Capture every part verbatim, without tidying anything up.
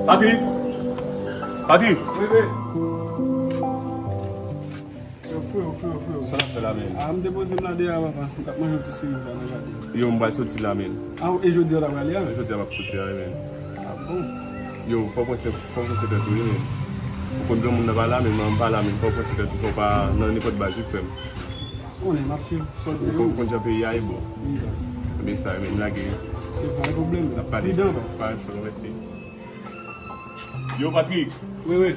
Patrick! Patrick! Wi, wi. Yo, freo, freo, freo. Sa w ap fè la menm? Ah, m te poze m la deyò a, papa. M t ap manje yon ti seriz la nan jaden. Yo, m pral soti la menm. Ah, e jodi a w ta prale a? Jodi a m ap soti la, wi, menm. Ah, bon? Yo, fò w pran swen, fò w pran swen tèt ou, wi, menm. Ou konn granmoun nan pa la menm, manman m pa la menm, fò w pran swen tèt ou, fò w pa nan nenpòt baz, wi, frè m. Konnen, m ap swiv sa w di yo. Ou konn, konn jan peyi a ye, bro. Wi, baz. Ebyen, sa, wi, menm, lage. Yo, pa gen pwoblèm. N ap pale. Pridan, baz. Pa gen pwoblèm, mèsi. Yo, Patrick. Wi, wi.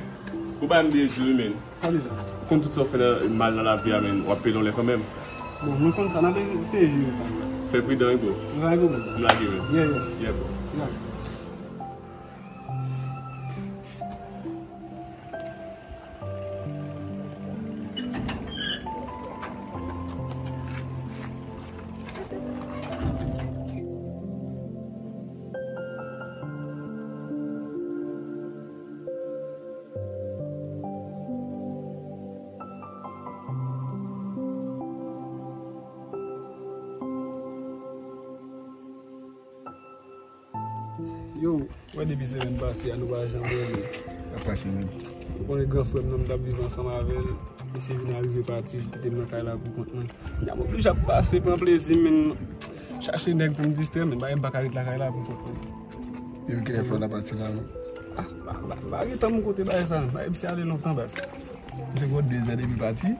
Ou ba m de jou, wi, menm. Sa li la? Ou konn tout sa w fè nan, mal nan lavi a, menm. W ap peye yon lè kanmenm. Bon, mwen konn sa, n ap eseye jere sa. Fè pridan, wi, bro. Pa gen pwoblèm. M lage, menm. Yeah, yeah. Yeah, bro. Yeah. Yo, wè depi semèn pase a, nou pa janm wè menm. Sa pase menm. Ou konnen gran frè m nan, m t ap viv ansanm avè l, misye vin arive pati, li kite m nan kay la pou kont mwen. Kounye a m oblije ap pase pran plezi m, menm chache nèg pou m distrè, menm bagay m pa ka ret lakay la pou kont mwen. Depi kilè frè w la pati la, non? Ah, m pa, m pa, m pa gen tan pou kote bagay sa, bagay misye ale lontan, baz. Se gwo de zè depi pati.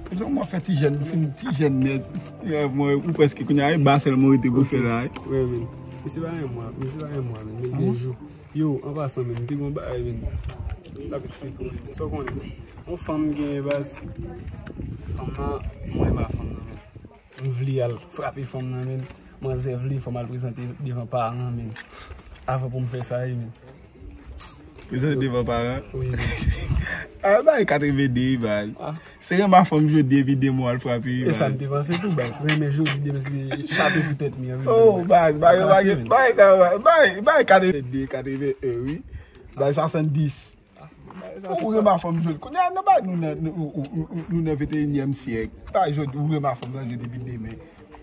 Se yon mwa fè ti jèn, fin ti jèn nèt. Ya, mwen, ou prèske kounye a, e ba sèlman rete pou fè la, wi. Wi, men. Misye pa yon mwa, misye pa yon mwa, men. Men de jou. Yo, an pasan, men, m te gon bagay, men. M t ap eksplike w, men. Sa w konnen. Yon fanm m genyen, baz. Fanm nan, mwen renmen fanm nan, men. M vle al frape fanm nan, men. Manzè vle fò m al prezante devan paran, men. Avan pou m fè sa, wi, men. Prezante devan paran. Wi, wi. Ah, bay katreven de, baz. Ah. Se renmen fanm jodi epi demen w al frape, baz. E sa m te panse tou, baz. Renmen jodi, demen se chape sou tèt mi an, wi. Oh, baz, bay, bay, bay, bay, bay, bay katreven de, katreven en, wi. Bay swasanndis. Ou renmen fanm jodi. Kounye a, nan bay nou nan, nou, ou, ou, ou, nou nan venteyinyèm syèk. Bay jodi, ou renmen fanm nan jodi epi demen.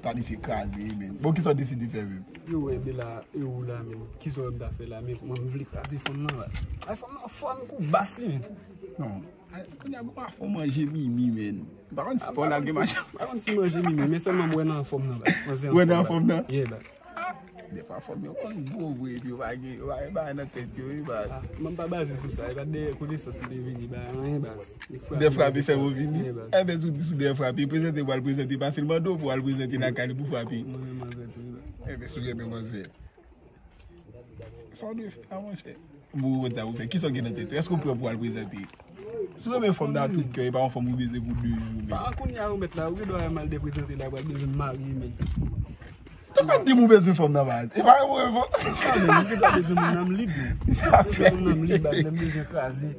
Planifye kraze, men. Bon, kisa w deside fè, menm? Yo, wè, Bela, e ou la, menm? Kisa w wè m ta fè la, menm? Mwen, m vle kraze fanm nan, baz. Ay, fanm nan fò, m kou bas li, menm. Non. Ay, kounye a, gon afè w manje mimi, menm. M pa konn si pa w lage machin. M pa konn si manje mimi, men sèlman m wè nan fòm nan, baz. Mwen se an fòm, baz. Wè nan fòm nan? Yeah, baz. Ah, defwa fanm yo konn gwo vre, epi yo pa gen, yo pa gen bagay nan tèt yo, wi, baz. Ah, mwen m pa baze sou sa, e pa dèyè konesans m te vini, ba anyen, baz. De frape sèlman vini. Yeah, baz. Enben, si w di sou de frape, prezante pou al prezante, pase l mande w pou al prezante lakay li pou frape. Mwen renmen manzè tou, wi, baz. Enben, si w renmen manzè. Sa w dwe fè a, monchè? Bon, ou konn sa pou fè. Kisa w gen nan tèt ou? Èske w prè pou al prezante? Si w renmen fanm nan tout kè, e pa yon fanm ou bezwen pou de jou, men. Pa kounye a, ou mèt la, ou gen dwa wè m al deprezante la, pral bezwen m marye, men. Sa pa di m ou bezwen fanm nan, baz. E pa yon move fanm. Sa, men, ou gen dwa bezwen moun nan, m lib, men. Sa fè. Bezwen moun nan, m lib, baz, lè m bezwen kraze.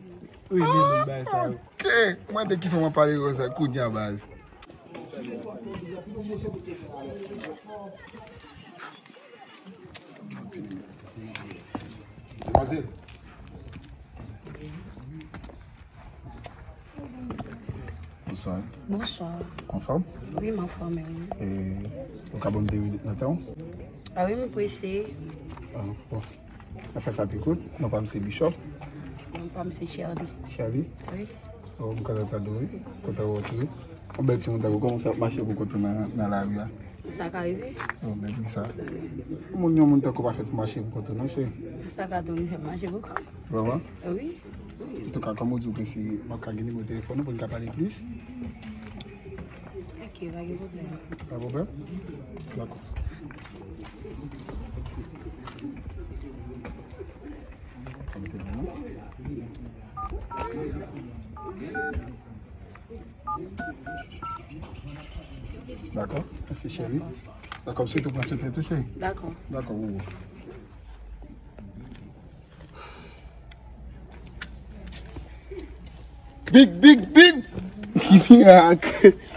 Wi, li, li, bagay sa yo. Ok. Mwen de ki fanm ap pale konsa, kounye a, baz. Demwazèl. Bonswa. Bonswa. Anfòm? Wi, m anfòm, wi. E, ou ka ban m de minit nan tan w? A wi, m prese. Ah, bon. N a fè sa pi kout. Non pa m se Bishop. Non pa m se Sherly. Sherly? Wi. Oh, m kontan tande w, wi. Kontan wè w tou, wi. Yon bèl timoun tankou w, kòman w fè ap mache pou kont ou nan, nan lari a? Sa ka rive. Bon, men ki sa? Moun, yon moun tankou w pa fèt pou mache pou kont ou, non, cheri. Sa ka tou rive mache pou kò m. Vrèman? Wi. Wi. Antouka, kòm ou di w prese, m ap ka gen nimewo telefòn ou pou n ka pale plis? Ok, pa gen pwoblèm. Pa pwoblèm? Dakò. Sa mete pou mwen. Dakò, mèsi cheri. Dakò, m swete w pran swen tèt ou, cheri. Dakò. Dakò, wowo. Big, big, big! Ki mirak!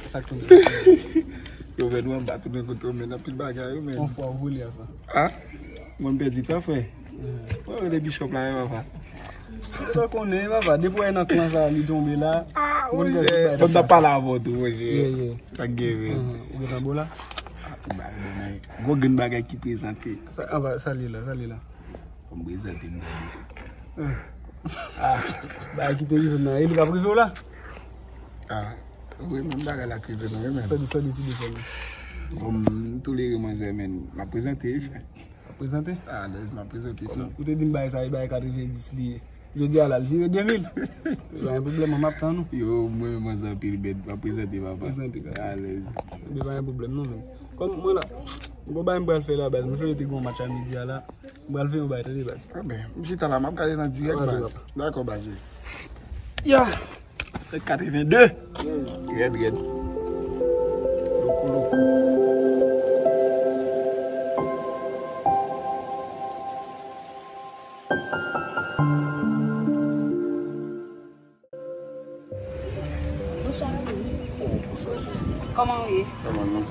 Sa k tonbe? Yo, men nou anba tou, men kote w, men anpil bagay, yo, men. Yon fwa w vole a sa. Ah? Mwen m pèdi tan, frè. Mwen rele Bishop la, wi, papa. Ou pa konnen, papa, depi w nan klan sa, li tonbe la. Ah, wi, fò m ta pale avè w tou, monchè. Yeah, yeah. Sa k gen, men. Ou gen tan bo la? Ah, tout bagay bon, men. Gwo grenn bagay ki prezante. Sa, anba, sa li la, sa li la. Fò m prezante m tande. Ah, bagay ki te rive m nan, e li k ap rive w la? Ah, wi, menm bagay la k rive nou, wi, menm. Sòdi, sòdi, sòdi, sòdi. Bon, m tolere manzè, men m ap prezante, wi, frè. W ap prezante? Alèz, m ap prezante tou. Ou te di m bagay sa, e bagay katrevenndis li ye. Jodi a la, l vire de mil. Pa gen pwoblèm, m ap tann ou. Yo, mwen, mwen anpil, men m ap prezante, papa. Prezante, papa. Alèz. Ebyen, pa gen pwoblèm, non, men. Kòm mwen la, m gon bagay m pral fè la, baz. M sonje te gon match a midi a la. M pral fè yon bagay, tande, baz. Anben, m chita la, m ap gade nan dirèk, baz. Dakò, baz. Ya! Katrevenndez. Rèd, rèd. Loukou, loukou. Bonswa, Remy. Oh, bonswa, cheri. Kòman w ye? Kòman nou?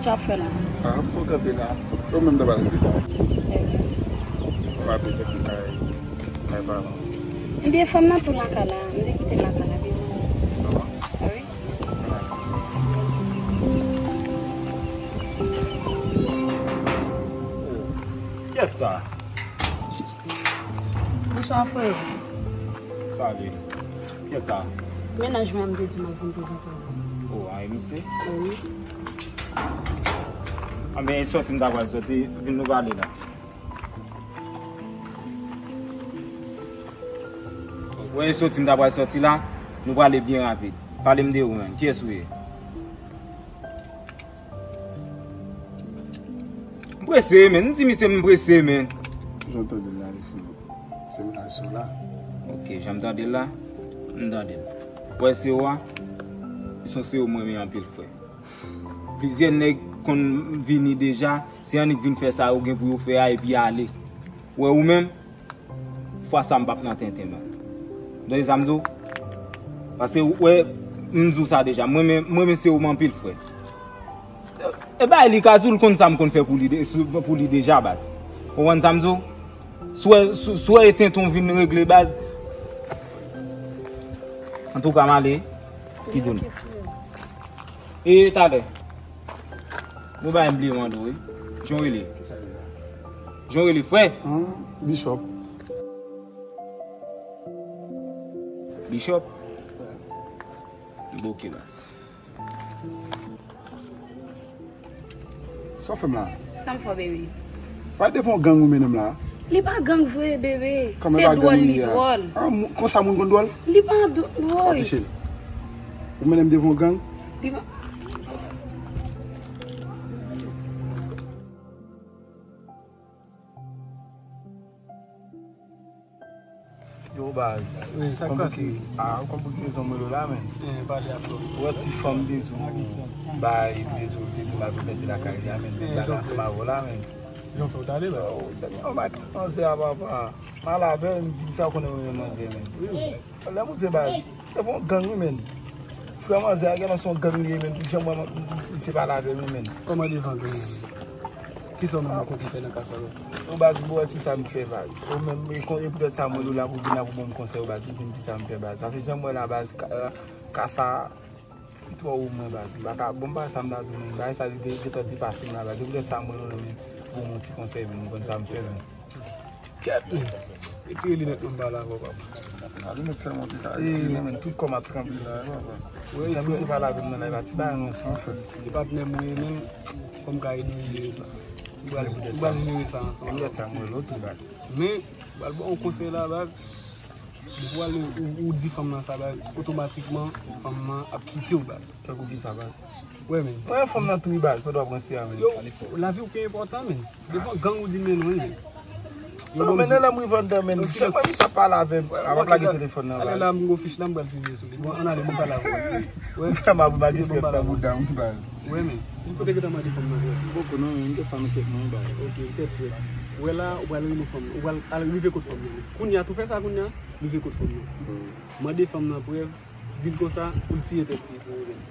Sa w ap fè la? Ah, m fè kanpe la. Ou menm, ta pale de la. Ebyen. Mwen ap bezwen ki kay, kay pa mwen. Ebyen, fanm nan tou lakay la. M te kite l lakay la, bebe. Ah bon? Ah wi. Ah. Kiyès sa? Bonswa, frè. Salut. Kiyès sa? Mennaj mwen an m te di m ap vin prezante w. Oh, a, e misye? Wi. Anben, e sòti m ta pral sòti, vin nou pale la. Wè, e sòti m ta pral sòti la, nou prale byen rapid. Pale m de ou menm, kiyès ou ye? M prese, men. M di misye m prese, men. Jan w tande l la, li fini. Se mennaj sa w la. Ok, jan m tande l la, m tande l. Wè, se ou a, se yon se ou mwen renmen anpil, frè. Plizyè nèg konn vini deja, se annik vin fè sa yo gen pou yo fè a epi ale. Wè, ou menm, fwa sa m p ap nan tenten, man. Tande sa m di w? Paske, wè, m di w sa deja. Mwen, men, mwen, men se ou m anpil, frè. E bay li ka di w l konn sa m konn fè pou li de-, sou, pou li deja, baz. Ou konprann sa m di w? Si w wè, si, si w wè e tenten w vin regle, baz. Antouka, m ale. Ki di w? E talè. Bon, bagay m bliye mande w, wi. Jan w rele? Jan w rele, frè? Hmm, Bishop. Bishop? Bon, ok, baz. Sa w fè m la? Sa m fè w, bebe? Pa devan yon gang ou mennen m la? Li pa gang vre, bebe. Se dwòl li dwòl. Ah, mou-, konsa moun konn dwòl? Li pa dwòl. Ou mennen m devan yon gang? Li pa. Yo, baz. Wi, sa k pase? Ah, ou konprann ki rezon mwen la, men. Eh, pale ak yo. Ou wè ti fanm Dezou bay Dezou te di m al prezante lakay li a, men. Eh, bagay ansanm avè w la, men. Jan fè w t ale, baz? Oh, dènye yon bagay manzè a, papa. M al avè l, m di sa w konnen mwen menm manzè, men. Wi, wi. Lè m rive, baz, se yon gang, wi, men. Frè manzè a genlè se yon gang li ye, men. Tout jan mwen, m, m, m, misye pale avè m, wi, men. Kòman devan gang nan? Kisa w menm ou konte fè nan ka sa yo? Yo, baz, m wè ti sa m fè, baz. Ou menm, e kon, e poutèt sa mwen la pou vin la pou ban m konsèy, baz, pou di m kisa m fè, baz. Paske jan m wè la, baz, ka, ka sa, li twò wo mwen, baz. M pa ka, bon, m pa sa m ta di w, men bagay sa li te gentan depase m la, baz. Se poutèt sa mwen la, men, pou yon ti konsèy, men, ou konn sa m fè, men. Kèt, men. Retire linèt mwen m pale avè w, papa. A, linèt sèlman te ka retire, men, tout kò m ap tranble la, papa. Jan misye pale avè m nan live la, ti bagay nou san fè. E patnè mwen ye, men, fò m ka ede w jere sa. Nou pral, nou pral jere sa ansanm. Linèt sa mwen lòt ou, baz. Men, m pral ba w yon konsèy la, baz. Depi w ale, ou, ou di fanm nan sa, baz, otomatikman, fanm nan ap kite w, baz. Tankou kisa, baz? Wè, men. Mwen, fanm nan tou, wi, baz, pandan w ap ranse a, men. Yo, lavi w pi enpòtan, men. Devan gang ou di m men non, men. Yo, men, nan lè m rive anndan, men, chak fwa misye ap pale avè m, a, m ap lage telefòn nan, baz. Ale la, m gon fich la, m pral siveye sou li. Bon, ann ale, m pral pale avè w. Wè. M ap mande estrès nan bouda m, baz. Wè, men. Ou te gentan mande fanm nan, wè. M poko non, men, m te sa nan tèt mwen, baz. Ok, tèt frèt. Wè la, ou pral rele fanm nan. Ou pral al rive kot fanm nan. Kounye a, tou fè sa kounye a, rive kot fanm nan. Mande fanm nan prèv, di l konsa, pou l tire tèt li pou ou menm.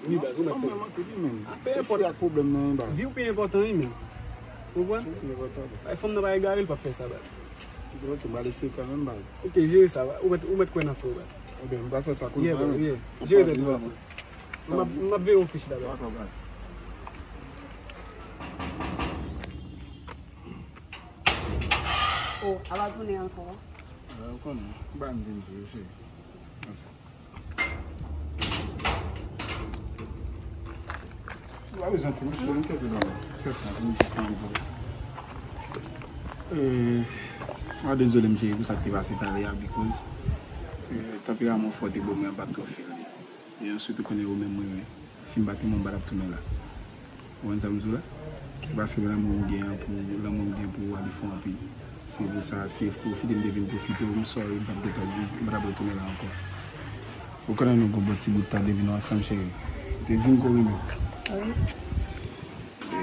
Wi, baz, ou mèt fè. Fanm nan manke li menm. Ah, pe enpòt. Li fè ak pwoblèm nan, baz. Vi w pi enpòtan, wi, menm. Ou konprann? Pi enpòtan. Ay, fanm nan pa egare, li p ap fè sa, baz. Ok, m pral eseye kanmenm, baz. Ok, jere sa, ou mèt, ou mèt kwè nan frè w, baz. Ebyen, m pral fè sa kounye a, wi. Jere tèt ou, baz. M ap, m ap veye yon fich la, baz. Dakò, baz. Oh, a va tounen ankò. Ou konnen, ou pa vin di yo, cheri. Ou pa bezwen pran, cheri, m kenbe nan men. Fè sa, pou m jis kenbe pou ou. Eh, mwen dezole, m cheri, pou sa k te pase talè a, because, eh, tanperaman fò te bon, mwen pa t twò fè l. E answit, ou konnen ou menm mwen, si m pa te mwen, m pa t ap tounen la. Ou konn sa m di w la? Se paske lanmou m gen an pou, lanmou m gen pou ou a, li fò anpil. Se pou sa, se pwofite m te vin pwofite w, m sorry, m p ap gentan, m pa t ap retounen la ankò. Ou konnen nou gon bon ti bout tan depi nou ansanm, cheri. Ou te di m ke w renmen m. Wi. E,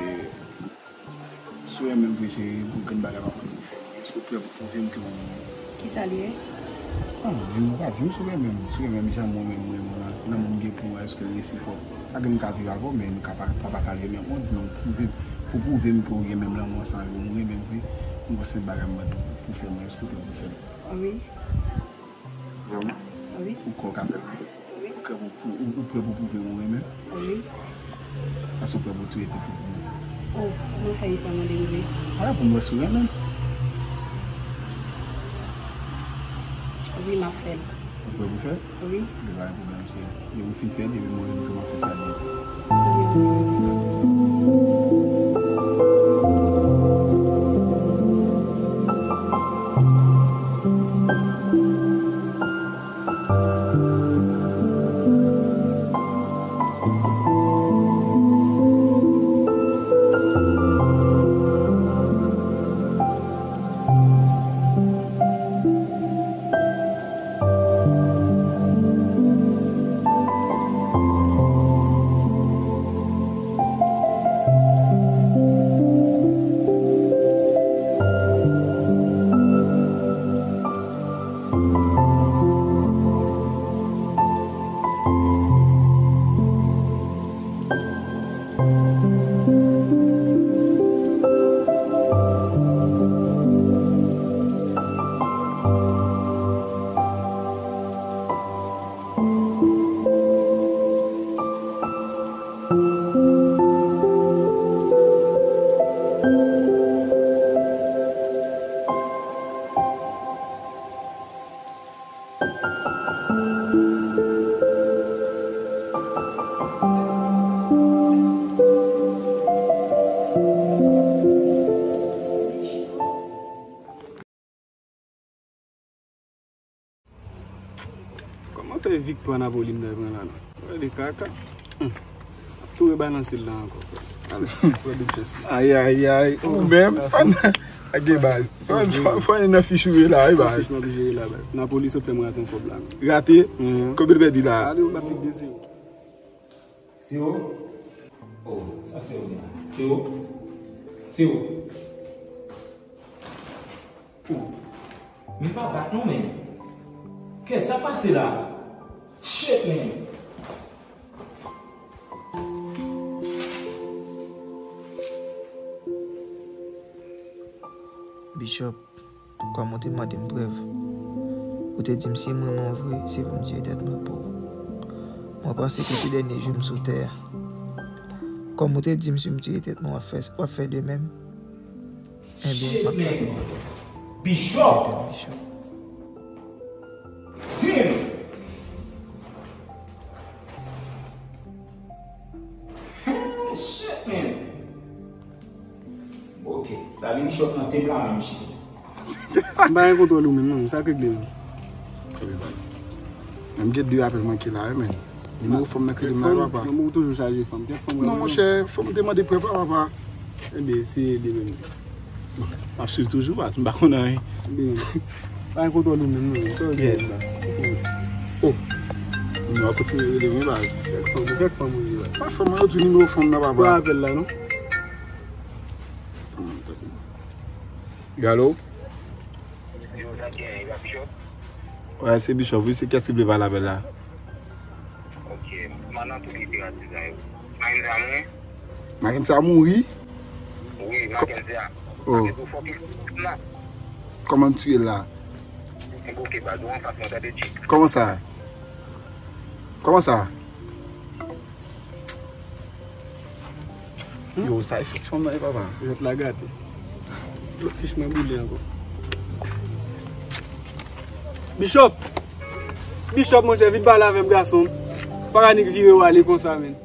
si w renmen m vre, cheri, gon grenn bagay m ap mande w fè. Èske w prè pou pwouve m ke w renmen m? Kisa l ye? Non, di m, ou ka di m si w renmen m. Si w renmen m jan mwen menm m renmen w la, lanmou m gen pou ou a, èske l resipwòk? Pa gen m ka viv avè w, men nou ka pa, pa pataje menm mond, men w pwouve, pou pwouve m ke w gen menm lanmou ansanm avè m, ou renmen m vre, m gon senp bagay m mande w pou fè mwen, èske w prè pou fè l? Wi. Vrèman? Wi. Ou kwè w ka fè l? Wi. Ou prè pou, pou, ou, ou prè pou pwouve m ou renmen m? Wi. Èske w prè pou touye tèt ou pou mwen? Oh, mwen fè li sèlman de rive. A, pou m wè si w renmen m. Wi, m ap fè l. Ou prè pou fè l? Wi. Gen pa gen pwoblèm, cheri. Depi w fin fè l, epi mwen menm tou m ap fè sa byen. Kòman fè viktwa Napoli m ta pran la non? Gade kaka. Hmm. Ap tou rebalanse l la ankò, frè. Ale, pran doub chans la. Ay, ay, ay. Ou menm, fò n, a gen baz. Fò, fò, fò n nan fich ou ye la, wi, baz. Fich m ap jere la, baz. Napoli sot fè m rate yon kòb la. Rate? Mhm. Konbyen l pèdi la? Ale, ou bat li de zewo. Se ou? Oh, sa se ou menm. Se ou? Se ou? Oh. Men pa bat non, men. Kèt, sa pase la? Shit, man. Bishop, kòm ou te mande m prèv, ou te di m si m renmen w vre, se pou m tiye tèt mwen pou ou. Mwen panse ke se dènye jou m sou tè a. Kòm ou te di m si m tiye tèt mwen, w ap fè, w ap fè de menm. Ebyen, m ap tann ou. Bishop! Bishop. Damn! Shit, man! Ok. Lavi Bishop nan tep la menm, cheri. M pa gen kontwòl ou menm, non. Sa k regle menm? Menm gen de apèl manke la, wi, men. Nimewo fanm nan k rele m la, papa. Fanm, ou toujou chaje fanm. Kèk fanm. Non, monchè, fanm te mande prèv la, papa. Ebyen, se de menm. Bon, m ap swiv toujou, baz. M pa konn anyen. Ebyen, pa gen kontwòl ou menm, non. Sa w di la? Oh. Nou ap kontinye rele m, baz. Kèk fanm, kèk fanm ou ye, baz. Pa fanm, yo di nimewo fanm nan, papa. Pran apèl la, non? Alo? Yo, sa gen, e pa Bishop? Wè, se Bishop, wi, se kiyès ki vle pale avè l la? Ok, m nan tout literati sa yo. Makenn Samou? Makenn Samou, wi? Wi, Makenn Samou. Oh. Makenn Samou, fòk li la. Kòman m tiye l la? Ok, baz, ou anfas mwen, tande, G. Kòman sa? Kòman sa? Yo, sa e fòk fanm nan, e papa. Jwèt la gate. Lòt fich mwen boule ankò. Bishop! Bishop, monchè, vin pale avè m, gason. Pa ka nik vire w ale konsa, menn.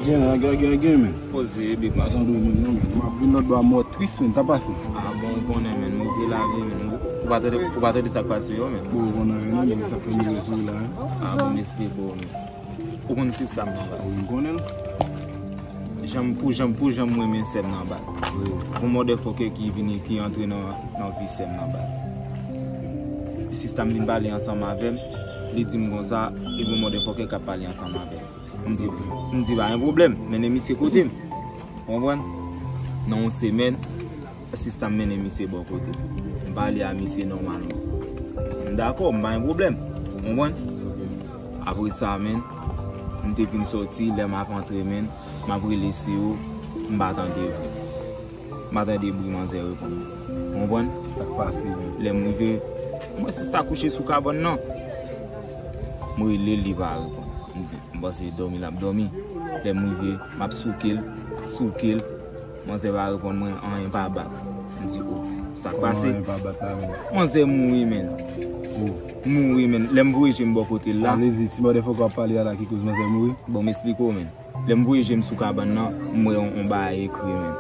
Gen, gen, gen, gen, men. Poze, big man. Atann, men, non, men. M ap vin lòt bò a mò tris, men, sa pase. Ah, bon, ou konnen, men, move lavi, men. Ou pa tande, ou pa tande sa k pase yo, men. Bon, ou konnen, men, non, men, sa fè m move sou la, hein. Ah, bon, mèsi, bon, men. Ou konn sistèm nan, baz. Wi, m konnen l. Jan m, pou jan, pou jan m renmen sè m nan, baz. Wi. Yon motherfucker ki vini, ki antre nan, nan vi sè m nan, baz. Sista m vin pale ansanm avè m, li di m konsa, li gen yon motherfucker k ap pale ansanm avè m. M di, m di, pa gen pwoblèm, mennen misye kote m. Ou konprann? Nan yon semèn, sista m mennen misye bò kote m. M pale a misye nòmalman. M dakò, m pa gen pwoblèm. Ou konprann? Apre sa, menn, m te fin sòti, lè m ap antre, menn, m ap rele si yo, m pa tande vre. M pa tande bri manzè reponn mwen. Ou konprann? Sa k pase, menn? Lè m rive, m wè sista kouche sou kabann nan. M rele l, li pa reponn. M di, m panse dòmi l ap dòmi. Lè m rive, m ap souke l, souke l. Manzè pa reponn mwen, anyen pa bat. M di, o, sa k pase? Anyen pa bat la, menn. Manzè mouri, menn. O. Mouri, menn. Lè m voye je m bò kote l la. Sa vle di, ti motherfucker w ap pale a la ki koz manzè mouri? Bon, m esplike w, menn. Lè m voye je m sou kabann nan, m wè yon, yon bagay ekri, menn.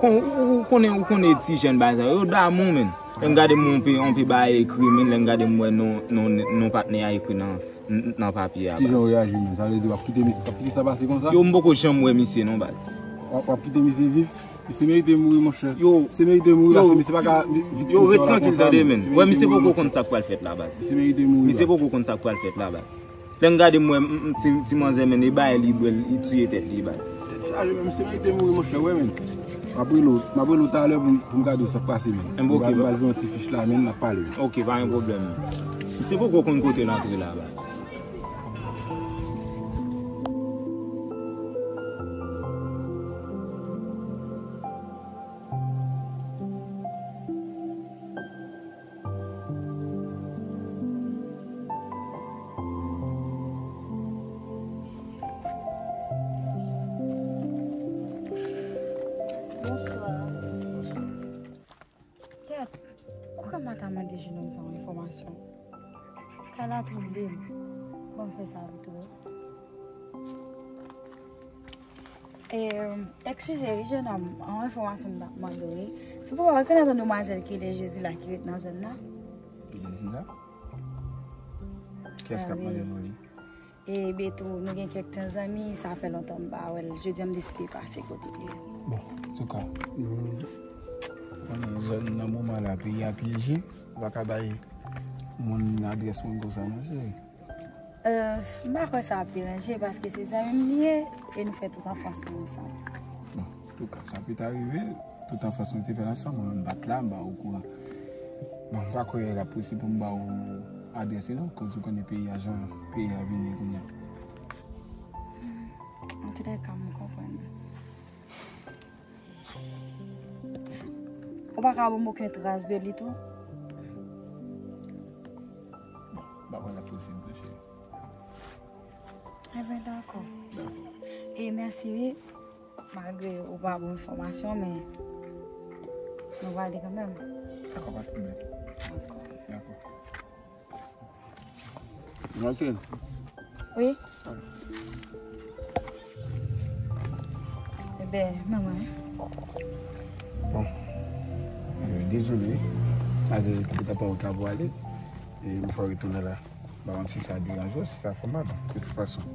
Kon, ou, ou konnen, ou konnen ti jèn bagay sa yo, yo damou, menn. Lè m gade m wè yon pe, yon pe bagay ekri, menn. Lè m gade m wè non, non, non patnè a ekri nan, nan papye a, baz. Kijan w reyaji, menn? Sa vle di w ap kite mis-, w ap kite sa pase konsa? Yo, m poko janm wè misye non, baz. W ap, w ap kite misye viv? Misye merite mouri, monchè. Yo, misye merite mouri, yo, paske misye pa ka vi-, viv yo, ret trankil, tande, menn. Wè, misye poko konn sa k pral fèt la, baz. Misye merite mouri, baz. Misye poko konn sa k pral fèt la, baz. Lè m gade m wè, m, m, ti, ti manzè, menn, e bay li bwè l, li tiye tèt li, baz. Tèt chaje, menn, misye merite mouri, monchè, wè, menn. M ap rele w, m ap rele w talè pou m, pou m gade w sa k pase, menn. M, ok, m pral voye yon ti fich la, menn, n ap pale. Ok, pa gen pwoblèm, menn. Misye poko konn kote l antre la, baz. Bonswa. Kèt, ou ka mata mande jenòm sa yon enfòmasyon? Kay la twoble m. Ban m fè sa pito. E, eskize wi, jenòm, yon enfòmasyon m t ap mande w, wi. Se pou w pa konnen yon demwazèl ki rele Jezila ki ret nan zòn nan. Jezila? Kiyès k ap mande nou li? E Beto, nou gen kèk tan zanmi, sa fè lontan m pa wè l. Jodi a m deside pase kote l ye. Bon, antouka, nou konnen zòn nan moman la, peyi a pyeje, ou pa ka bay moun adrès moun konsa non, cheri. Euh, m pa kwè sa ap deranje, paske se zanmi m li ye, e nou fè tout anfans nou ansanm. Bon, antouka, sa pita rive, tout anfans nou te fè l ansanm, mwen menm m pa t la, m pa okouran. Bon, m pa kwè l ap posib pou m ba w adrès li non, koz ou konnen peyi a jan peyi a vini kounye a. Antoulèka, m konprann. Ou pa ka ban m okenn tras de li tou? Bon, m pa kwè l ap posib tou, cheri. Enben, dakò. Dakò. E mèsi, wi. Malgre ou pa ban m enfòmasyon, men nou prale kanmenm. Dakò, pa t pwoblèm. Dakò. Dakò. Manzèl. Wi. Enben, manman. Bon. Euh, dezole. Malgre tout sa pa ou ta pwale. E m fè w retounen la. M pa konn si sa deranje w, si sa fè w mal, de tout fason.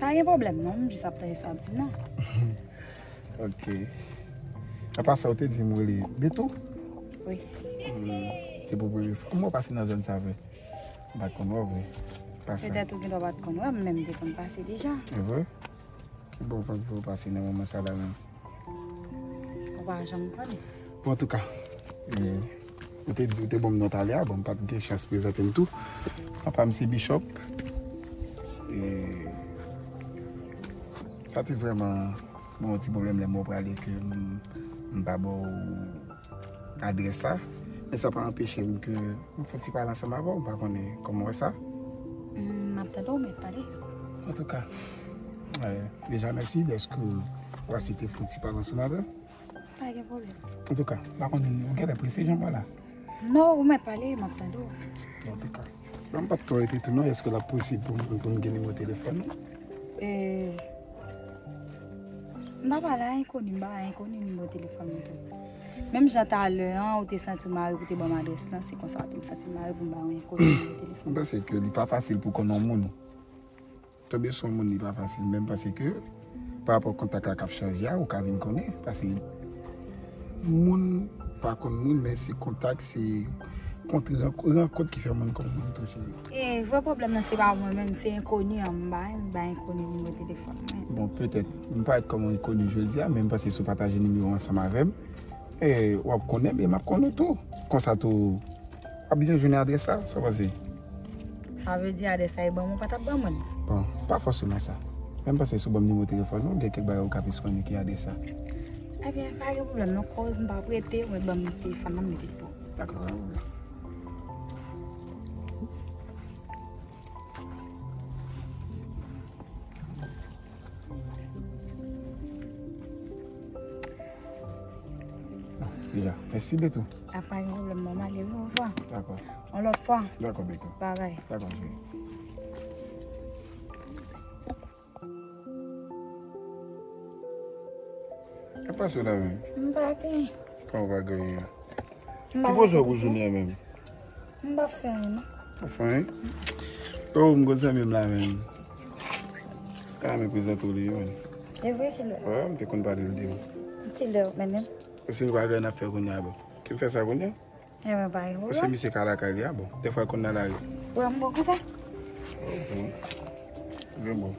Pa gen pwoblèm non, m jis ap tande sa w ap di m nan. Ok. Apa sa, ou te di m rele Beto? Wi. Hmm, se pou premye fwa m wè w pase nan zòn sa vre. M pa t konn wè w vre. Petèt ou gendwa pa t konn wè m, men m te konn pase deja. E vre? Kibò fòk ou pase nan moman sa la menm? Ou pa janm konnen. Bon, antouka, e, ou te di, ou te ban m non talè a, bon, m pa t gen chans prezante m tou. Papa m se Bishop. E, sa te vrèman bon, yon ti pwoblèm lè m wè w prale ke m, m pa ba w adrès la, men sa pa anpeche m ke m fè ti pale ansanm avè w, m pa konnen kòman w wè sa. M ap tande w, mèt pale. Antouka, euh, deja mèsi dèske w aksepte fè yon ti pale ansanm avè m. Pa gen pwoblèm. Antouka, m pa konnen, ou genlè prese jan m wè la. Non, ou mèt pale, m ap tande w. Antouka, m p ap twò rete tou non, èske l ap posib pou m, pou m gen nimewo telefòn ou? Euh, m pa pale a enkoni, m pa bay enkoni nimewo telefòn mwen tou. Menm jan talè an, ou te santi w mare pou te ban m adrès lan, se konsa tou m santi m mare pou m ba yon enkoni nimewo telefòn. M panse ke li pa fasil pou konnen yon moun. Tonbe sou yon moun li pa fasil menm paske pa rapò kontak la k ap chanje a, ou ka vin konnen. Paske moun pa konn moun, men se kontak, se kont, rankont ki fè moun konn moun tou, cheri. E vrè pwoblèm nan se pa mwen menm, se enkoni an m bay, m bay enkoni nimewo telefòn mwen. Bon, petèt, m parèt kòm yon enkoni jodi a, men m panse si w pataje nimewo ansanm avè m, e w ap konnen m, e m ap konnen w tou. Konsa tou, w ap byen jwenn adrès la, sa w panse? Sa vle di adrès la e ban mwen, ou pa t ap ban mwen l? Bon, pa fòseman sa. Men m panse si w ban m nimewo telefòn ou, gen kèk bagay ou ka plis konnen ki adrès la. Ebyen, pa gen pwoblèm non, koz m p ap rete, mwen ban m telefòn nan, m mete l pou ou. Dakò, pa gen pwoblèm. Deja, mèsi Betou. A pa gen pwoblèm, mwen ale wi, ovwa. Dakò. Yon lòt fwa. Dakò Betou. Babay. Dakò cheri. Sa pase w la menm? M pa gen. Kòman w pa gen anyen? Ki pwojè w pou jounen an menm? M pa fè anyen non. Ou fè anyen? Oh, m gon zanmi m la menm. Ka men prezante w li menm. E vre, kilè? Wè, m te konn pale l de ou. Kilè menm? Paske nou pa gen anyen n ap fè kounye a, bon. Ki m fè sa kounye a? Ebyen pa gen pwoblèm. Paske misye ka lakay li a, bon. Dèfwa l konn nan lari. Wè m bon konsa. Oh, bon. Vre bon.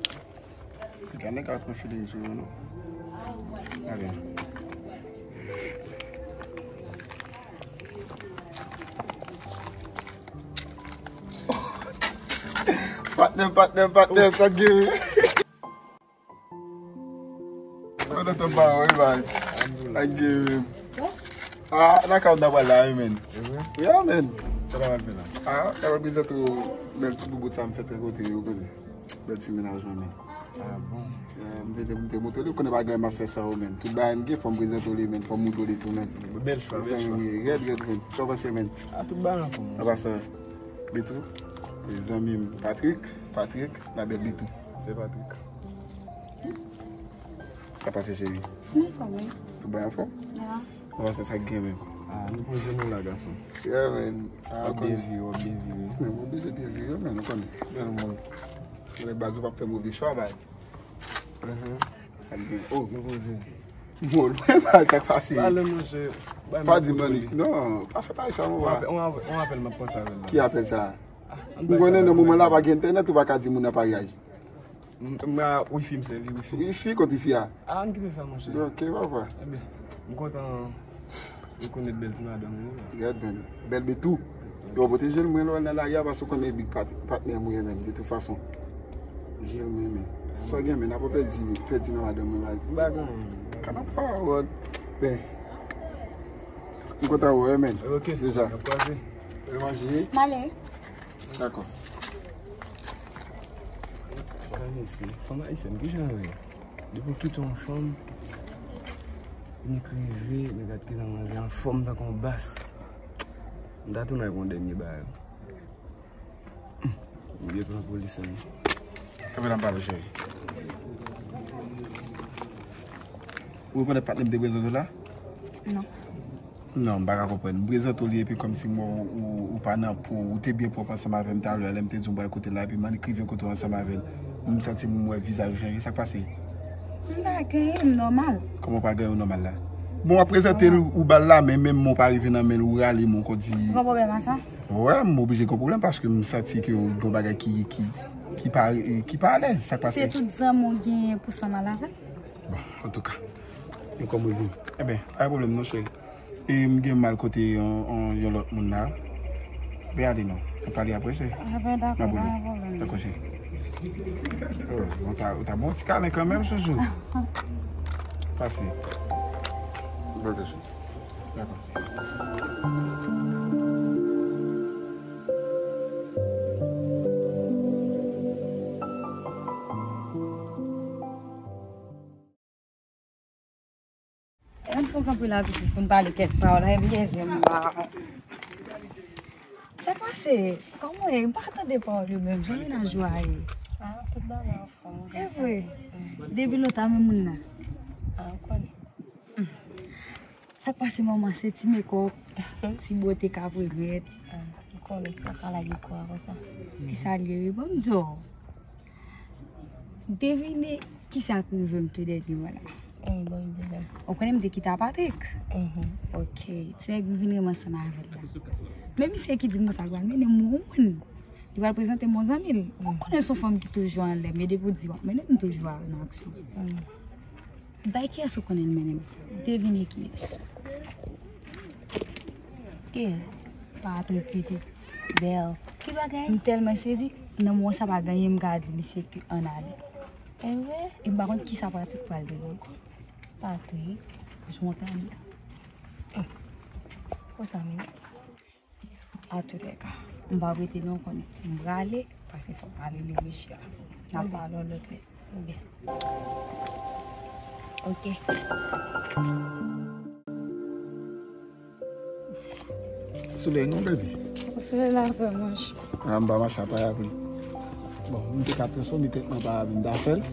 Gade nèg ap pran feeling sou yo non. Gade. Patnè, patnè, patnè, sa gen. Mwen nan tanba wi bay. Ak gen. Ah, nan ka w nan pral la wi men. Yeah men. Sa pa mal fè la. Ah, ta reprezante w bèl ti boubout sa m fè trè kote ou konnen. Bèl ti mennaj mwen men. Ah bon. M vle m te montre li, ou konnen pa gen m ap fè sa ou men. Tout bagay m gen fò m prezante w li men, fò m montre w li tou men. Bèl chwa, bèl chwa. Rèd rèd men. Sa w panse men? Ah, tout bagay anfòm. Apa sa? Betou, zanmi m Patrick, Patrick, la bèl Betou. Se Patrick. Sa pase cheri? Mwen anfòm wi. Tout bagay anfòm? Ya. Ou panse sa k gen menm? Ah, nou poze nou la gason. Yeah men. W ap byen viv, w ap byen viv wi. Men m oblije byen viv wi men, ou konnen. Bèl moun. Lè baz ou p ap fè move chwa bay. Sa k gen? Oh. Nou poze. Bon, sa k pase? Pale monchè. Pa di Manik. Non, pa fè pale sa mon bwa. On apèl m ap panse avè l la. Ki apèl sa? M konnen nan moman la pa gen entènèt ou pa ka di moun nan pa reyaji. M a wifi m sèvi, wifi. Wifi kot wifi a? Ah, ann kite sa monchè. Ok papa. Ebyen, m kontan rekonèt bèl ti madanm ou wi. Gad men, bèl Betou. Yo pwoteje l mwen lè w al nan lari a paske ou konnen big pat, patnè m ou ye men de tout fason. Jere mwen men. Sa w gen men, n ap pèdi, pèdi nan madanm mwen baz. M pa gen anyen. Kama pawòl. Ben. M kontan wè w men. Ok. Deja. N ap kwaze. Remanje. M ale. Dakò. Gade mesye, fanm ayisyèn, kijan yo ye? Depi w kite yon fanm, nèg rive, nèg ap kite manje anfòm tankou yon bas. M ta tounen ak yon dènye bagay. M byen pran polis an. Kanpe la m pale cheri. Ou rekonèt patnè m te prezante w la? Non. Non, m pa ka konprann. M prezante w li epi kòmsi m wè w, ou, ou pa nan po w. Ou te byen pwòp ansanm avè m talè a lè m te di w m pral kote l la epi m annik rive kote w ansanm avè l. M santi m wè vizaj ou chanje. Sa k pase? M pa genyen, m nòmal. Kòman w pa genyen, w nòmal la? Bon, w ap prezante l, ou ba l lamen, menm men w pa rive nan men l, ou rale men w, ou di. Ou gen pwoblèm ak sa? Wè, m oblije gen pwoblèm paske m santi ke w gen yon bagay ki, ki, ki pa, ki pa alèz. Sa k pase? Se tout zanmi w genyen pou sa m al avè l? Bon, antouka, nou kòm ou di. Enben, pa gen pwoblèm non, cheri. E m gen mal kote yon, yon, yon lòt moun la. Ben ale non. N ap pale apre, cheri. Enben dakò, pa gen pwoblèm. Dakò, cheri. Oh, ou ta, ou ta bon ti kalen kanmenm, chouchou. Pase. Bon, cheri. Ann fè kanpe la pitit pou n pale kèk pawòl. Ay, m gen zen m la. Sa k pase? Kòman w ye? M pa tande pawòl yo menm. Jan mennaj ou a ye? Ah, tout bagay anfòm. E vre? Depi lontan menm moun nan. Ah, ou konnen. Sa k pase manman, se ti mekòp, ti bote k ap remèt. Ah, ou konnen ti papa lage kò a konsa. E sa l ye wi, ban m di w. Devine kisa k rive m tou dènyèman la. Ou konnen m te kite a Patrick? Ok, ti nèg m vin renmen ansanm avè l la. Men misye ki di m konsa l pral mennen m yon moun. Li pral prezante m yon zanmi l. Ou konnen se yon fanm ki toujou anlè, men depi w di w ap mennen m, m toujou al nan aksyon. Bay kiyès ou konnen l mennen m? Devine kiyès. Kiyès? Patrick pitit. Bèl. Ki bagay? M tèlman sezi, nan moman sa pa gen anyen m ka di misye ke ann ale. E vre? E m pa konn kisa Patrick pral di m ankò. Patrick? Jan w tande a. Konsa menm. Atoulèka, m p ap rete non, konnen m prale, paske fò m al rele mesye a. N ap pale yon lòt lè. Ok. Solèy non, baby. Solèy la fè manch. Ah, m pa mache a parapli. Bon, m te ka transfòme tèt mwen parapli, m ta fè l.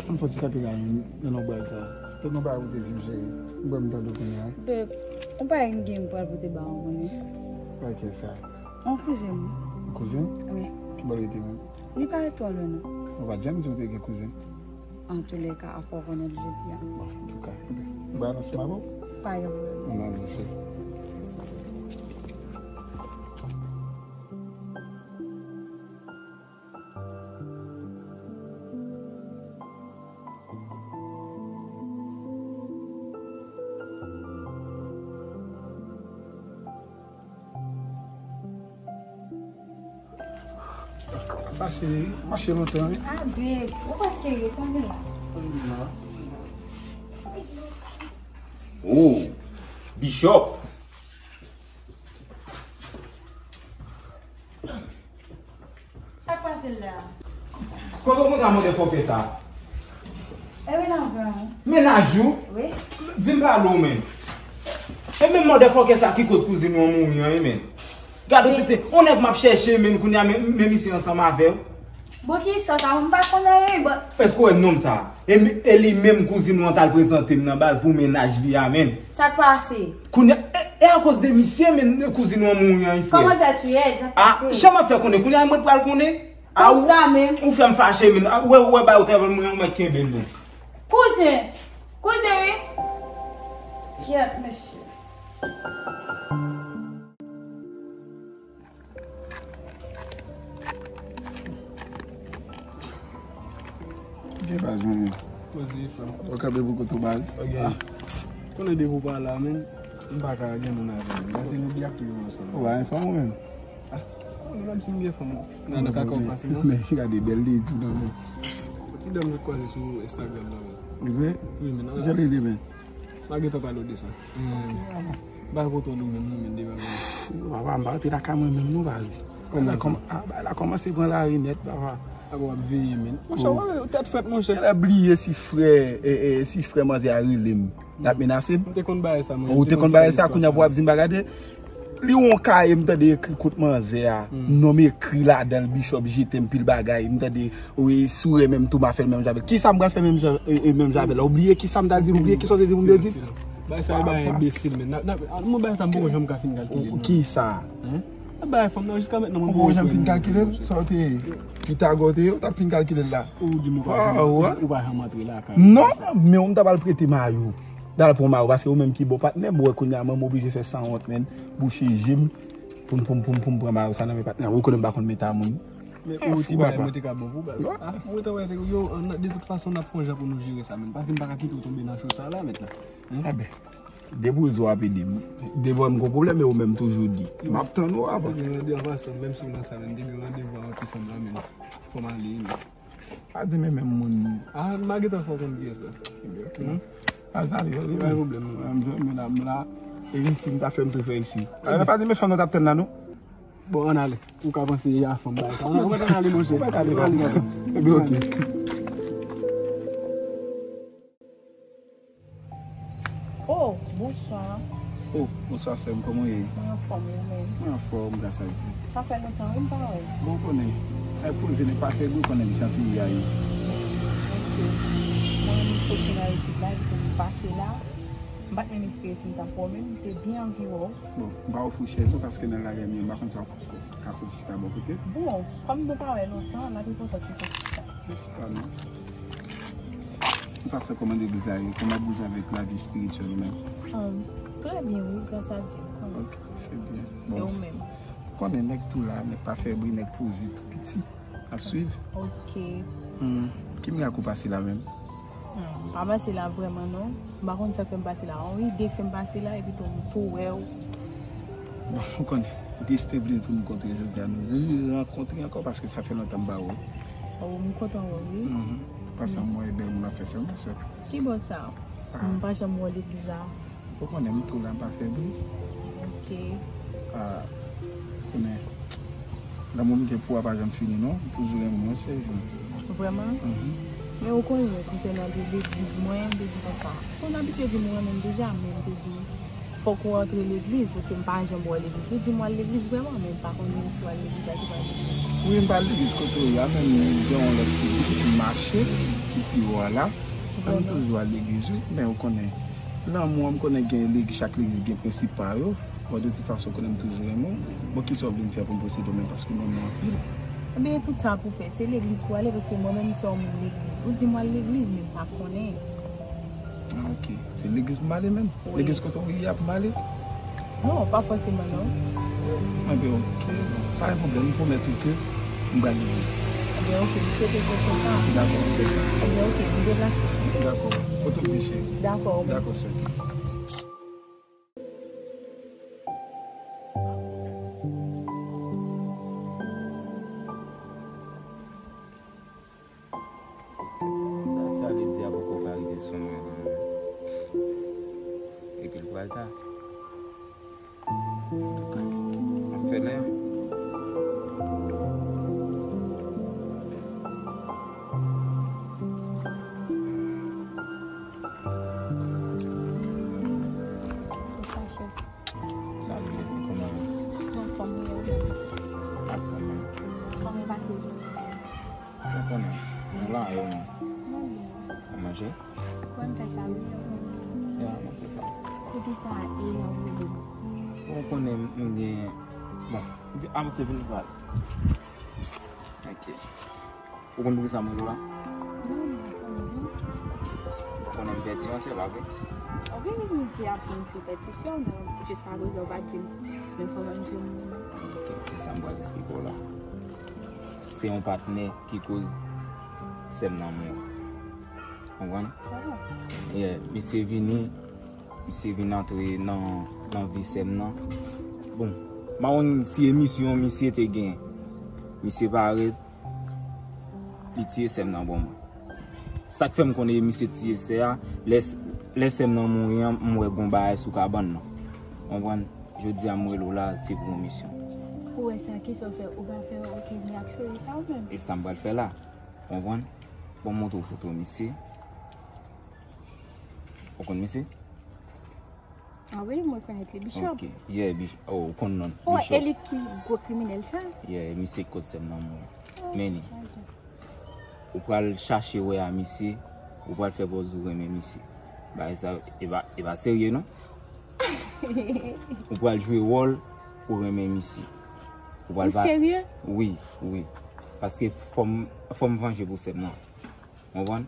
Ann fè ti kanpe la nan lonbraj sa. Tèt mwen pa pou te di m cheri. M kwè m tande w kounye a. Babe, yon bagay m gen m pral pote ba ou, konnen. Bagay kiyès sa? Yon kouzen m. Yon kouzen? Wi. Ki bò l rete menm? Li pa ret twò lwen non. Ou pa t janm di w te gen kouzen. Antoulèka, fò w konnen l jodi a. Bon, antouka, m pral ansanm avè w. Pa gen pwoblèm. Ann ale, cheri. Sa cheri, mache lontan wi. Ah, babe, ou prèske rive, sa vin la. Oh, Bishop. Sa k pase la? Kote w konn mande fòkè sa? E mennaj mwen. Mennaj ou? Wi. Vin pale w menm. E menm mande fòkè sa ki koz kouzin ou an mouri an, wi menm. Gade w tete, on nèg m ap chèche menm kounye a, men, men misye ansanm avè w. Bon, ki istwa sa? M pa konn anyen, bon. Èske w wè nonm sa? E, e li menm kouzin ou an t al prezante m nan baz pou mennaj li a, menm. Sa k pase? Kounye a, e, e akoz de misye, menm kouzin ou an mouri an, frè. Kòman l fè touye l? Sa k pase? Ah, jan m ap fè konnen, kounye a mwen pral konnen. Ah, ou, konsa menm. Ou fè m fache, menm. Ah, ou wè, ou wè, ba ou travay, mwen, mwen kenbe l, menm. Kouzen! Kouzen, wi! Kyèt, mesye. Gen baz mwen menm. Poze frè m. Ou kanpe pou kote w baz? Ok. Ah. Konnen depi w pa la menm, m pa ka gen moun avè m. Paske nou byen tou yo ansanm. Ou pa gen fanm ou menm? Ah. Ou menm si m gen fanm. Nan nan kaka w pase non. Men gade bèl li tou nan men. Ti dam nou kwaze sou Instagram nan men. Vre? Wi men. Jan li li men. M pa gentan pale w de sa. Bay foto nou menm, nou menm de bagay. Papa, m pa rete lakay mwen menm non, baz. Kòman sa? Ah, bagay la kòmanse pran lari nèt, papa. Apa w ap veye, men. Monchè, w tèt frèt, monchè. Genlè bliye si frè, e, e, si frè manzè a rele m, l ap menase m. M te konn bay sa, mwen. Ou te konn bay sa, kounye a pou w ap di m bagay de. Li yon kaye, m tande ekri kot manzè a. Non, m ekri ladan l, Bishop, je t'aime, pil bagay. M tande, wi, si w renmen m tou, m a fè l menm jan avè l. Kisa m pral fè menm jan, e, e, menm jan avè l la? Ou bliye kisa m t al di l? Ou bliye kisa w te di pou m te di l? Silans, silans. Bagay sa e bagay enbesil, men. N ap, n ap, mwen bagay sa m poko janm ka fin kalkile l non. Kisa? Hein? Bagay fanm nan, jiska mentnan mwen poko janm fin kalkile l. Sa w te ye? Pythagore te ye, ou t ap fin kalkile l la. Ou di m ou pa janm, ou pa janm antre lakay. Non, men ou m ta pral prete mayo. Dal pran mayo, paske ou menm ki bon patnè m, ou wè kounye a mwen, m oblije fè sanwont, men, bouche je m, pou m, pou m, pou m, pou m pran mayo sa nan men patnè m. Ou konnen m pa konn mete a moun. Men ou ti bagay mwen te ka bon pou baz. Ah, mwen te wè yo, de tout fason, n ap fè yon jan pou nou jere sa, men. Paske m pa ka kite w tonbe nan cho sa la, mentnan. Enben, depi w di w ap ede m, devan m gon pwoblèm, e ou menm toujou di. M ap tann ou, apa. Te gen randevou ansanm, menm si w nan sa, men, te gen randevou a yon ti fanm la, men. Fò m ale, men. Pa di men menm moun. Ah, m pa gentan fè w konn kiyès la. Ok. Al pale, ok. Pa gen pwoblèm, non. Menm jan, medam la. L isi, m ta fè m tou fè l isi. Ala, pa di men fanm nan t ap tann la, non? Bon, ann ale. Ou ka panse a fanm bagay sa. Ann, ann ale, monchè. Ou mèt ale, papa. Ebyen, oke. Oh, bonswa. Oh, bonswa, sè m, kòman w ye? Mwen anfòm, ou menm? Mwen anfòm, gras a Dye. Sa fè lontan, wi, m pa wè w. Bon, ou konnen, nèg poze, nèg pa fè bri, ou konnen jan peyi a ye. Ok. Mwen menm, m soti nan etid la, epi m pase la. M pa t menm espere si m t ap wè w, men m te byen anvi wè w. Bon, m pa ofri w chèz, non, paske nan lari a, m pa konn sa w ka fout chita bò kote. Bon, kòm nou pa wè lontan, m ap kontan si w fè chita. Fè chita, non. Ou pa sa kòman legliz la ye? Kòman ap bouje avèk lavi espirityèl ou menm? Um, trè byen, wi, gras a Dye. Kòman? Ok, se byen. E ou menm? Bon, ou konnen nèg tou la, nèg pa fè bri, nèg poze tou piti. Ap swiv? Ok. Hmm, ki mirak ou pase la menm? Hmm, pa pase la vrèman, non. M pa konn sa k fè m pase la. Yon ide k fè m pase la, epi tou m tou wè w. Bon, ou konnen, Dye te vle pou nou kontre jodi a, nou re-rankontre ankò paske sa fè lontan m pa wè w. Oh, m kontan wè w, wi. Mhm. Paske m wè bèl moun ap fè sèmnan, sè. Ki bò sa? Ah. M pa janm wè w legliz la. Ou konnen m tou la, m pa fè bri. Ok. Ah, konnen, lanmou m gen pou ou a pa janm fini, non. M toujou renmen w, cheri. Vrèman? Mhm. Men ou konnen, konsènan de legliz mwen, m te di konsa. Ou konn abitye di m ou renmen m deja, men m te di w, fòk ou antre legliz, paske m pa janm wè w legliz. Ou di m w al legliz vrèman, men m pa konnen si w al legliz a, si w pa al legliz. Wi, m pa al legliz kote w ye a, men m gen yon lòt legliz, m mache, ki pi wo a la. Mwen, m toujou al legliz, wi, men ou konnen, lanmou an, m konnen gen legliz, chak legliz gen prensip pa yo. Bon, de tout fason, ou konnen m toujou renmen w. Bon, kisa w vle m fè pou m posede w menm, paske w renmen m anpil? Ebyen, tout sa pou fè, se legliz pou ale, paske mwen menm, m se yon moun legliz. Ou di m w al legliz, men m pa konnen. Ah, ok. Se legliz pou m ale menm? Wi. Legliz kote w ye a pou m ale? Non, pa fòseman, non. Enben, ok. Pa gen pwoblèm, m pwomèt ou ke m pral legliz. Enben, ok, m swete ke w fè sa. Dakò, m fè sa. Enben, ok, m deplase. Dakò. Kote w ye, cheri? Dakò, ok. Dakò, sè. Dat sa Ledi a poko ka rive sou mwen. Epi l pral ta. Antouka, m ap fè lè. Salut, chèf. Salut, Ledi, kòman w ye? Anfòm, wi, ou menm? Anfòm, wi. Kòman w pase jodi a? Ou konnen, nou la, e ou menm? Mwen byen. Ou manje? Mwen fè sa, wi, ou menm? Ya, mwen fè sa. Poukisa e nan ou menm? Ou konnen m gen, bon, avanse vin pral. Ok. Ou konn poukisa m rele w la? Non, non, non. Ou konnen m pèdi yon sè, pa vre? Wi, m te ap vin fè pètisyon, men jiskaprezan ou pa di m. Men kòman m fè moun nan? Ok, se sa m pral eksplike w la. Se yon patnè ki koz sè m nan mouri. Konprann? Ah. Yeah, misye vini, misye vin antre nan, nan vi sè m nan. Bon, m pa konn si e misyon misye te gen. Misye parèt, li tiye sè m nan ban mwen. Sa k fè m konnen misye tiye sè a, lè, lè sè m nan mouri an, m wè gon bagay sou kabann nan. Konprann? Jodi a m rele w la, se pou yon misyon. Ou wè sa, kisa w fè? Ou pa fè okenn reyaksyon de sa ou menm? E sa m pral fè la. Konprann? Bon, m montre w foto misye. Ou konn misye? Ah wi, mwen rekonèt li, Bishop. Ok. Yeah, Bishop. Oh, ou konn non. Oh, Bishop. E li ki gwo kriminèl sa? Yeah, misye koz sè m nan mouri. Oh, men li. Ou pral chache wè a misye, ou pral fè pòz ou renmen misye. Bagay sa, e pa, e pa serye non. Ou pral jwe wòl ou renmen misye. Ou pral... Ou serye? Wi, wi. Paske fò m, fò m vanje pou sè m nan. Konprann?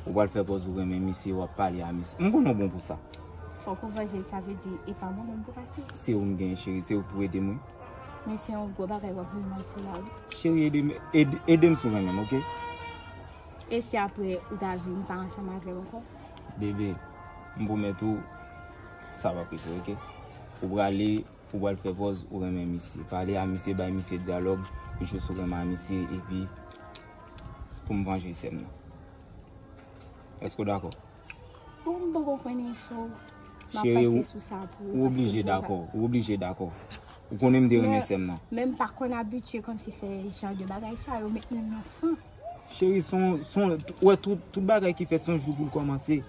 Ou pral fè pòz ou renmen misye, w ap pale a misye. M konnen w bon pou sa. Fòk ou vanje l, sa vle di e pa mwen menm pou pase. Se ou m genyen, cheri, se ou k pou ede m, wi. Men se yon gwo bagay w ap vin mal fè la, wi. Cheri, ede m, ede, ede m si w renmen m, ok? E si apre ou ta vin m pa ansanm avè w ankò? Bebe, m pwomèt ou, sa p ap rive, ok? Ou prale, ou pral fè pòz ou renmen misye. Pale a misye, bay misye dyalòg, jis ou renmen a misye, epi pou m vanje sè m nan. Èske w dakò? Bon, m poko konnen, so, M ap pase sou sa pou ou, ou oblije dakò, ou oblije dakò. Ou konnen m te renmen sè m nan. Men m pa konn abitye kòmsi fè jan de bagay sa yo, met mwen nan san. Cheri, son, son, wè tout, tout bagay ki fèt son jou pou l kòmanse.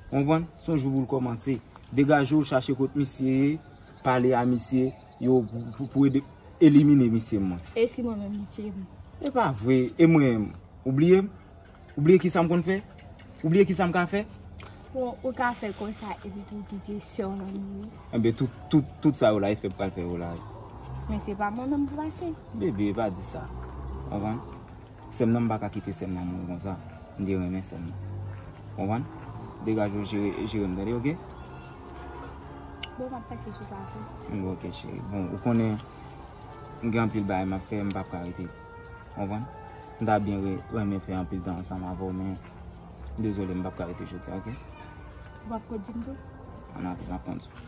Ou konprann? Son jou pou l kòmanse. Degaje w, chache kot misye ye, pale a misye, yo pou, pou, pou ede elimine misye mwen. E si mwen menm li tiye m? E pa vre, e mwen, ou bliye m? Ou bliye ki sa m konn fè? Ou bliye ki sa m ka fè? Bon, ou ka fè konsa epi tou kite sè w nan mouri. Enben, tout, tout, tout sa yo la, e fè pral fè yo la. Men se pa mwen menm pou pase. Bebe, pa di sa. Konprann? Sè m nan, m pa ka kite sè m nan mouri konsa. M te renmen sè m nan. Konprann? Degaje w, jere, jere m, tande, oke? Bon, m ap pase sou sa, oke? Bon, oke, cheri. Bon, ou konnen, m gen anpil bagay m ap fè, m p ap ka rete. Konprann? M ta byen re-, renmen fè anpil tan ansanm avè w, men dezole, m p ap ka rete jodi a, oke? W ap ko di m tou? Ann ale, m ap konn di w.